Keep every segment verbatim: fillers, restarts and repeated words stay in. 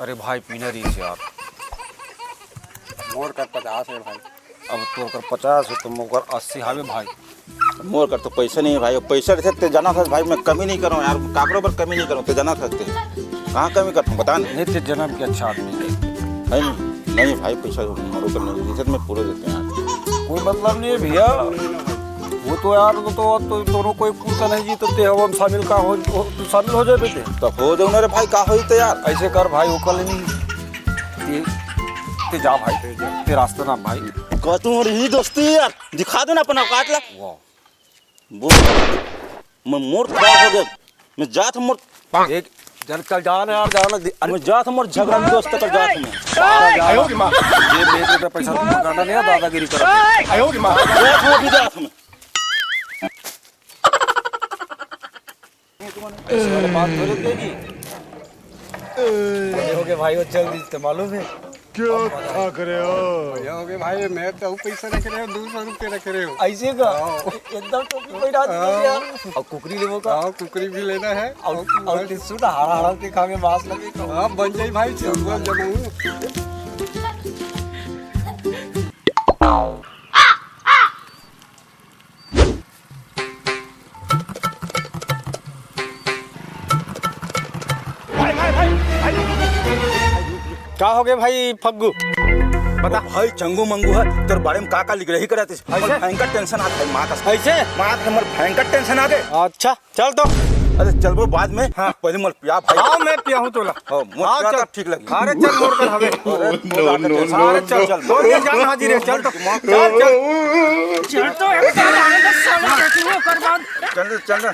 अरे भाई, पीना रहिस यार। मोर कर पचास हे भाई। अब तोर कर पचास हे त मोर कर अस्सी हावे भाई। मोर कर तो पैसा नहीं हे भाई, पैसा रहते ते जाना था भाई, मैं कमी नहीं करूँ यार, काकरो पर कमी नहीं करूँ, ते जाना था ते। कहाँ कमी करता हूँ, बता नहीं। नहीं, ते जन्म के अच्छा आदमी हे। नहीं, नहीं भाई, पैसा मोर कर नहीं, इज्जत में पूरे देते हैं यार। कोई मतलब नहीं हे भैया, वो तो यार, वो तो, तो दोनों कोई पूछता नहीं जी, तो ते हम शामिल का हो, हो, तू शामिल हो जाबे ते। तो हो जाऊँ ना रे भाई, का होई तो यार। ऐसे कर भाई, वो कर लेनी। ते, ते जा भाई, ते रास्ता ना भाई। का तू और ही दोस्ती यार, दिखा दे ना अपना औकात ला। वाह। बोल, मैं मोर खराब हो गया, मैं जात हूँ मोर। एक, चल, चल, जाना यार, जाना दे। अरे, मैं जात हूँ मोर झगड़ा दोस्त कर जात हूँ मैं। सारा जाना। आयो रे माँ। ये मेरे पे पैसा तू पकाना नहीं है, दादागिरी कर। आयो रे माँ। जात हूँ अभी जात हूँ मैं। ऐसे वाला बात थोड़ी होगी। बड़े हो गए भाई, वो चल दी, तो मालूम है। क्या था करे हो? बड़े हो गए भाई, मैं तो पैसा रख रहे हो, दो सौ रुपये रख रहे हो। ऐसे का? हाँ। एकदम टोपी पहिरा दी हाँ। यार। और कुकरी लेबो का? हाँ, कुकरी भी लेना है। और, और और टिश्यू ना हरा हरा के खा के मांस लगे तो। हाँ, बन जाई भाई, चल, बोल जमाऊ। का हो गए भाई फग्गू? बता। ओ भाई चंगू मंगू हे, तोर बारे में का का लिख रही करत हे? ऐसे? भयंकर टेंशन आत हे माँ का। ऐसे? माँ का हमर भयंकर टेंशन आ गए। अच्छा, चल तो। अरे चलबो बाद में, हाँ। पहले मोर पिया भाई। हाँ, मैं पियाहूँ तोला। हाँ, मोर हाँ, पिया चल। तब ठीक लगी। अरे चल मोर कर हवे। अरे, no, no, no, अरे चल, no। चल। तोर ये जान हाजिर है, चल तो। चल, चल। चल तो, एक साल आने दे, साला, देखिए, ओकर बाद। चल, चल, चल।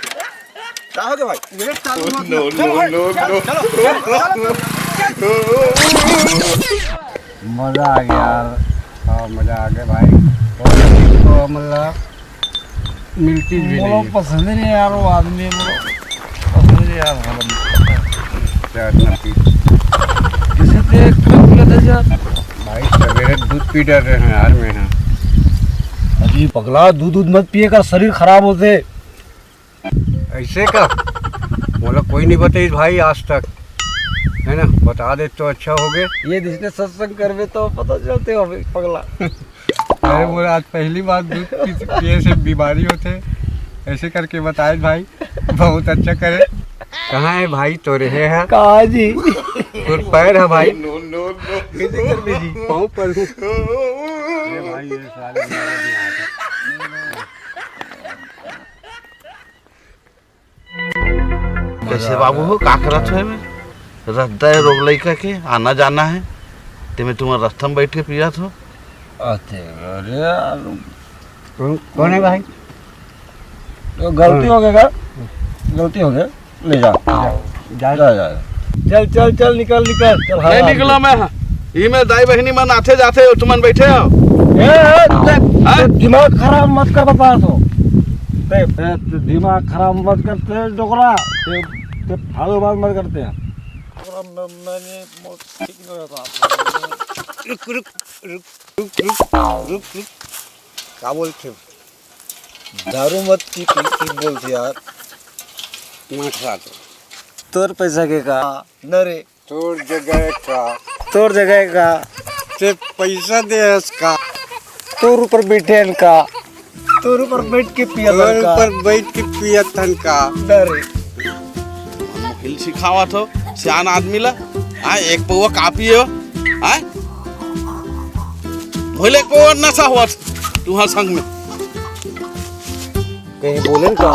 का हो गया भाई? ये चालू मत कर। No, no, no, no। चलो, चलो, चलो, चलो। मजा आ गया यार। हाँ, मजा आ गया भाई। और तो मतलब मिलती भी नहीं है। पसंद ही नहीं यार, वो आदमी, वो पसंद नहीं यार, मतलब। क्या इतना पी? किसी से एक कप लेते यार। भाई, सवेरे दूध पी डर रहे हैं यार, मैं, हाँ। अभी पगला, दूध, दूध मत पिए कर, शरीर खराब होते। ऐसे का? मोला कोई नहीं बताइस भाई आज तक, है ना? बता दे तो अच्छा हो गए। ये जिसने सत्संग करवे तो पता चलते हो पगला। अरे, मोला आज पहली बार दूध पी-, पिए से बीमारी होते, ऐसे करके बताए भाई, बहुत अच्छा करे। कहाँ है भाई तोरे है? कहाँ जी? तोर पैर है भाई। No, no, no। कैसे कर दे जी? पाँव पर। ये भाई, ये साले कैसे बाबू हो, का करत हो एमे? रद्दा है रोग लइका के, आना जाना है, ते में तुम्हारा रस्ता में बैठ के पियत हो। अरे, अरे यार, कौन, कौन है भाई? तो गलती हो गई का? गलती हो गई, ले जा, जा, जा, जा। चल, चल, चल, निकल, निकल, चल, नहीं हवा निकलो आगे। मैं, ई में दाई बहिनी मन आथे जाथे, तुमन बैठे हो। ए, ए, ते, हाँ? ते दिमाग खराब मत कर, बता तो। ते, ते, ते दिमाग खराब मत कर, ते डोकरा, ते, ते फालतू बात मत करते हैं। डोकरा, मैं, मैंने मो-, ठीक नहीं होता। रुक, रुक, रुक, रुक, रुक, रुक, रुक। क्या बोलते हो? दारू मत पी, पी, पी बोलते यार। मैं खा तो। तोर पैसा के का? न रे। तोर जगह का। तोर जगह का। ते पैसा दे हस का। तोर ऊपर बैठे हन का। तोर ऊपर बैठ के पिया तोर का। ऊपर बैठ के पिया थन का। न रे। हिल सिखावत हो, सियान आदमी ला। हाँ, एक पौवा काफी हो। हाँ? भले को नशा हुआ तुम्हारे संग में। कहीं बोलेन का?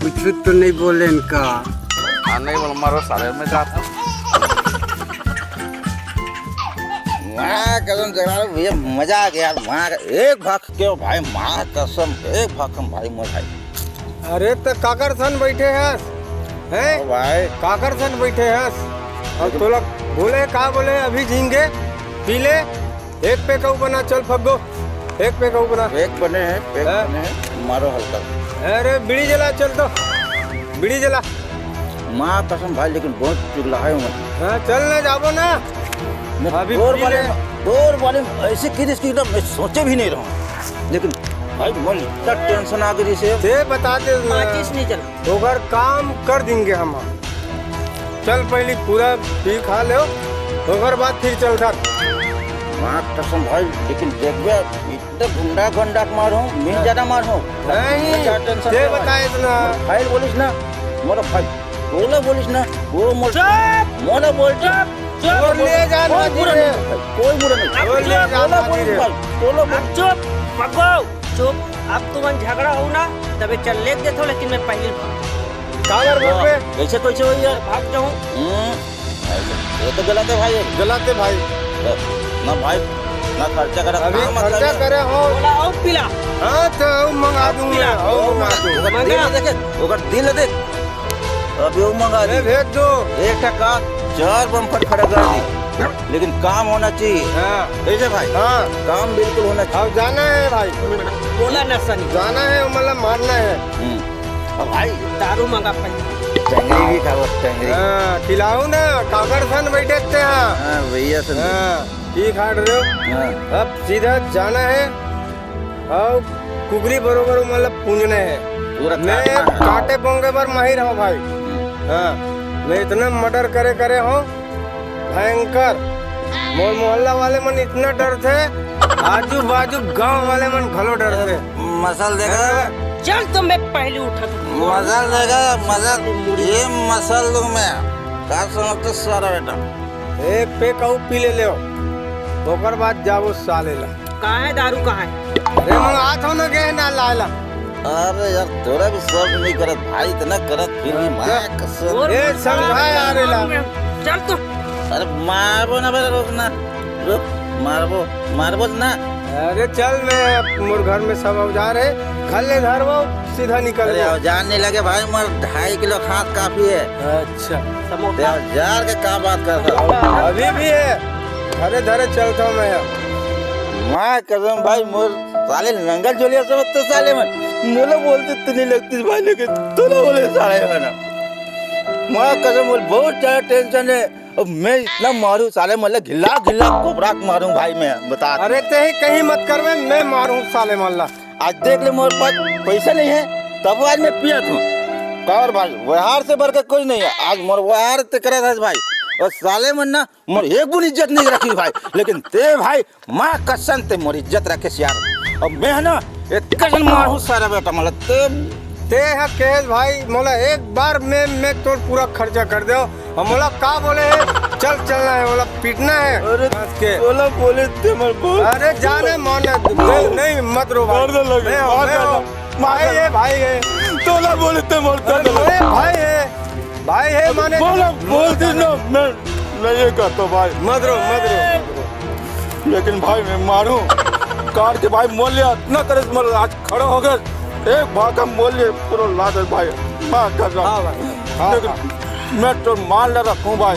कुछ तो नहीं बोलेन का? हाँ, नहीं बोल, मारो साले में जाता। वाह, कसम से यार, भैया, मजा आ गया यार। वाह, एक भाग के भाई, माँ कसम, एक भाग के भाई, मोर भाई। अरे, त काकर सन बैठे हस? हैं? ओ भाई। काकर सन बैठे हस? अब तोला बोले, का बोले, अभी झिंगे, पी ले, एक पैक अउ बना, चल फग्गो, एक पैक अउ बना। पैक बने हैं, पैक हाँ। बने हैं, मारो हल्का। अरे बीड़ी जला, चल तो, बीड़ी जला। माँ कसम भाई, लेकिन बहुत चुगला है मैं। हाँ, चल ना, जाबो ना। मैं अभी तोर पी बारे ले। में, तोर बारे में ऐसे कह दिस कि एकदम मैं सोचे भी नहीं रहूँ। लेकिन भाई, मन इतना टेंशन आ गई से। ते बता दे ना। माचिस नहीं जला। ओकर काम कर देंगे हम। चल पहली पूरा पी खा ले, ओकर बाद फिर चलथन। माँ कसम भाई, लेकिन देखबे, इतना गुंडा गुंडा के मारो, मैं ज्यादा मारो। नहीं, क्या टेंशन ते ले भाई? बताए इतना। भाई बोलिस ना, मोला भाई, तोला बोलिस ना, वो मोर, चुप! मोला बोल, चुप! चुप! बोल ले जान कोई बुरा नहीं भाई, कोई बुरा नहीं। अब चुप! बोला बोलिस भाई, तोला बोल। अब चुप! भगो! चुप! अब तुमन झगड़ा हो ना, तबे चल लेके देथो, लेकिन मैं पहले भाग। काबर बोलबे? कैसे, कैसे होई यार? भाग जाऊं। हम्म, ये तो गलत है भाई। गलत है भाई। तो ना भाई, ना खर्चा करा, अभी काम मतलब खर्चा है। करे हो। बोला, "आओ पिला।" हाँ, तो आओ मंगा दूं मैं, पिला। आओ मंगा दूं। ओकर दिल देखे, ओकर दिल देख। अभी वो मंगा मैं दे। भेज दो। एक टका चार बम्पर खड़ा कर दी, लेकिन काम होना चाहिए। हाँ। कैसे भाई? हाँ। काम बिल्कुल होना चाहिए। अब जाना है भाई। बोला ना सनी। जाना है, मतलब मारना है। हम्म। अब भाई दारू मंगा पहले। टंगरी भी खाओ, टंगरी। हाँ, खिलाओ ना, काबर सन बैठे थे हाँ। हाँ, भैया सन। हाँ, ठीक हाट रहे हो। हाँ। अब सीधा जाना है और कुकरी बरोबर मतलब पूंजने है। पूरा मैं काटना है। काटे पोंगे बर माहिर हूँ भाई। हम्म। हाँ, मैं इतना मर्डर करे करे हूँ, भयंकर। मोर मोहल्ला वाले मन इतना डरथे, आजू बाजू गांव वाले मन घलो डरथे। मसल देगा। हाँ। चल तो मैं पहले उठा तो। मसल देगा, मसल। ये मसल दूं मैं। का समझते सारा बेटा? एक पेक अउ पी ले लेव, ओकर बाद जाबो साले ला। कहाँ है दारू, कहाँ है? अरे मंगात हो ना, गए ना लाला। अरे यार, तोरा भी शर्म नहीं करत भाई, इतना करत फिर भी माँ कसम। और ए, समझा यार, एला। चल तो। अरे मारबो ना बेटा, रुक ना, रुक, मारबो, मारबो ना। अरे चल, मैं मोर घर में सब औजार है, घर ले धरबो, सीधा निकल अरे जाओ। औजार नहीं लगे भाई, मोर ढाई किलो खास काफी है। अच्छा। ते औजार के का बात करता? अभी भी है, धरे धरे चलता हूँ मैं। माँ कसम भाई, मोर साले नंगल जोलिया समझते साले मन। मोला बोलते तो नहीं लगती भाई, लेकिन तोला बोले साले मन। माँ कसम, मोला बहुत ज्यादा टेंशन है। अब मैं इतना मारू साले, मतलब घिला घिला कोबरा के मारूं भाई, मैं बता। अरे ते ही कहीं मत करवे, मैं मारूं साले मन ला। आज देख ले, मोर पास पैसा नहीं है, तब आज मैं पियत हूँ। का और भाई, व्यवहार से बढ़ के कुछ नहीं है। आज मोर व्यवहार ते करत हस भाई, और साले मन ना मोर एक बुन इज्जत नहीं रखी भाई, लेकिन ते भाई माँ कसम ते मोर इज्जत रखे यार। अब मैं है ना, एक कजन मारू सारा बेटा, मतलब ते ते ह केहेस भाई, मोला एक बार में, मैं तोर पूरा खर्चा कर दे। और मोला का बोले है, चल चलना है, मोला पीटना है। अरे, हंस के। तोला बोले ते मर बहुत। अरे जाने माने, नहीं, नहीं, मत रो भाई। दर्द लगे, मैं हूँ, मार मैं डाला, हूँ। मार भाई डाला। है, भाई है। तोला बोले ते मर अरे दर्द लगे। मेरे भाई है, भाई है, माने बोला, बोल दे ना, मैं नहीं ये करता भाई। मत रो, मत रो। लेकिन भाई मैं मारू, कार के भाई मोल लिया, इतना करे मोल आज खड़ा हो गए, एक भाखम मोल लिए पूरा लादे भाई, माँ कसम। हाँ भाई, हाँ, लेकिन हाँ। मैं तो मार ले रखूँ भाई।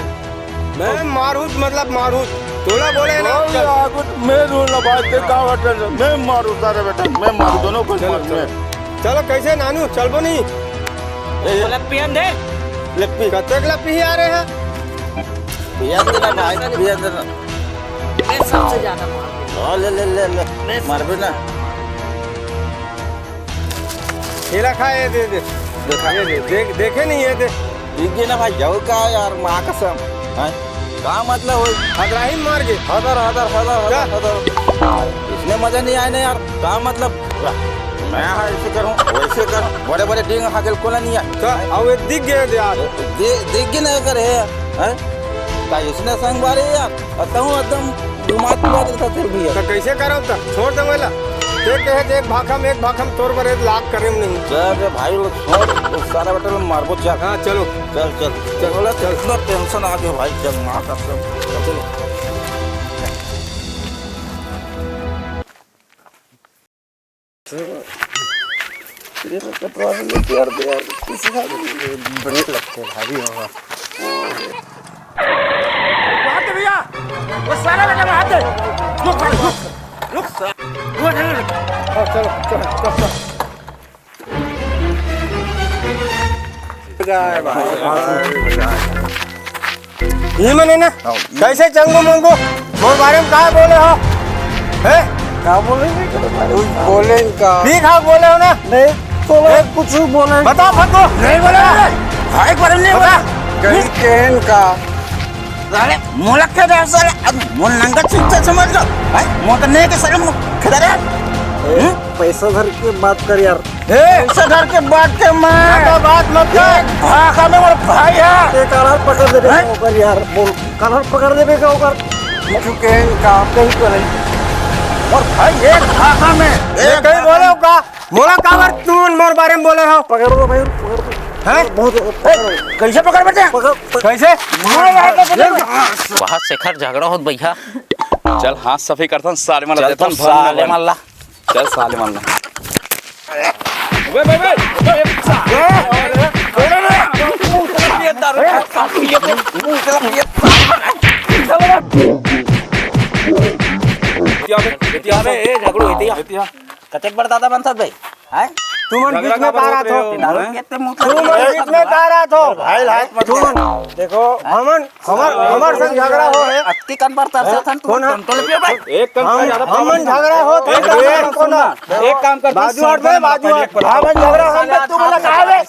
मैं मारूँ मतलब मारूँ, तोला बोले ना, बोल चल। आगुत मैं रू ना भाई, ते का बटन, मैं मारू सारे बेटा, मैं मारू दोनों को चलो, मारू चलो। मैं। चलो कैसे नानू, चलबो नहीं? ए, ए। बोला पियन दे। ले पी। कतक ला पी आ रहे हैं? पियन दे ना भाई, पियन दे ना। मैं सबसे ज्यादा मार। हाँ, ले, ले, ले, ले। मैं मार भी ना। केला खा, ये दे दे। देखा। ये दे, देख, देखे नहीं, ये दे। ठीक है ना भाई, जाओ का यार, माँ कसम। हाँ? का मतलब होई? हदराही मार के। हदर, हदर, हदर, हदर, जा। हदर। इसने मजा नहीं आए ना यार, का मतलब? मैं हाँ ऐसे करूँ, वैसे करूँ, बड़े बड़े डींग हाकेल कोला नहीं है। का? अब ये दिख गए थे यार। दि-, दिख गए ना कर है, हैं? का इसने संग बारे यार, और तहूँ एकदम दिमाग पूरा देता तेरे भी है। तो कैसे करो तो? छोड़ दे वाला। देख के है, देख भाखम, एक भाखम तोर पर एक लाख करे नहीं। चल रे भाई, लोग छोड़, उस सारा बेटा लोग मारबो, चल। हाँ, चलो। चल, चल। चल, बोला, चल। इतना टेंशन आ गया भाई, चल, माँ कसम। चलो। तेरे को कटवा के लेके यार, दे यार, किसी का ब्रेक लगते हैं भाई, होगा। वहाँ पे भैया, वो सारा बेटा वहाँ पे। रुक भाई, रुक, रुक। वो है ना। हाँ, चलो, चलो, चलो, चलो। ये मने ना, हाँ। कैसे चंगू मंगू मोर बारे में का बोले हो? हैं? का बोले नहीं करे भाई? कुछ बोले इनका। ठीक है, बोले हो ना? नहीं, तो ए? कुछ बोले। बता, फटो। नहीं बोले रे। भाई, एक बार नहीं बता। बोला। कहीं कहन का। साले, मोला खेदा साले, अब मोर नंगा चिंता समझ लो। हैं? मोर तो नहीं के साले, मोर खेदा रे। हम्म? पैसा धर के बात कर यार। ए, पैसा धर के बात कर मैं। ज्यादा बात मत कर। ए, भाखा में मोर भाई है। ए, कालर पकड़ देबे हैं? का ओकर यार, बोल, कालर पकड़ देबे का ओकर। चुके हैं इनका, कहीं तो नहीं। मोर भाई, एक भाखा में। ए, कहीं बोले का? मोला काबर तुमन मोर बारे में बोले हो? पकड़ लो भाई, पकड़ लो। हैं? बहुत ए, कैसे पकड़ बैठे? पकड़, पकड़। कैसे? वहाँ शेखर झगड़ा होत भैया। चल हाथ सफाई करथन, साले मन ला चल देथन तो भंग साले भंग। मन ला। चल साले मन ला। कतेक बड़ दादा बनथस भाई? हैं? तुमन बीच में का रहा थो? दारू के ते मुंह तुमन बीच में का रहा थो? भाई, हाथ मत तुमन, देखो, हमन, हमर, हमर संग झगड़ा हो है। अतकी कन पर तरसत हन, तुमन कौन है? कंट्रोल पियो भाई। एक कन हम, ज्यादा हमन झगड़ा हो, एक कन पर कौन है? एक काम कर, बाजू हट बे, बाजू हट। हमन झगड़ा, हम तुमन का है?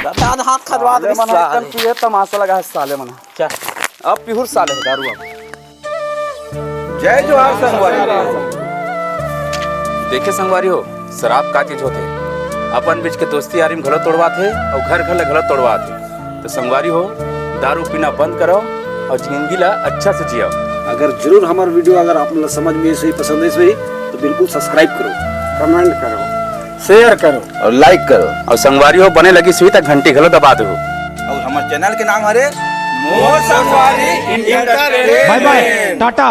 दादा, हाथ खजवा दे साले मन, साले। एकदम पिए तमाशा लगा है साले मन। क्या? अब पिहुर साले है दारू अब। जय जोहार संगवारी। देखे संगवारी हो, शराब का चीज होथे? अपन बीच के दोस्ती यारी में घलो तोड़वाथे अउ घर घर ले घलो तोड़वाथे। तो संगवारी हो, दारू पीना बंद करो अउ जिंदगी ला अच्छा से जियो। अगर जरूर हमर वीडियो अगर आप मन ला समझ में आइस होही, पसंद आइस होही, तो बिल्कुल subscribe करो, comment करो, share करो अउ like करो। अउ संगवारी हो, बने लगिस होही त घंटी घलो दबा दो। अउ हमर channel के नाम हरे मोर संगवारी entertainment। बाय बाय, टाटा।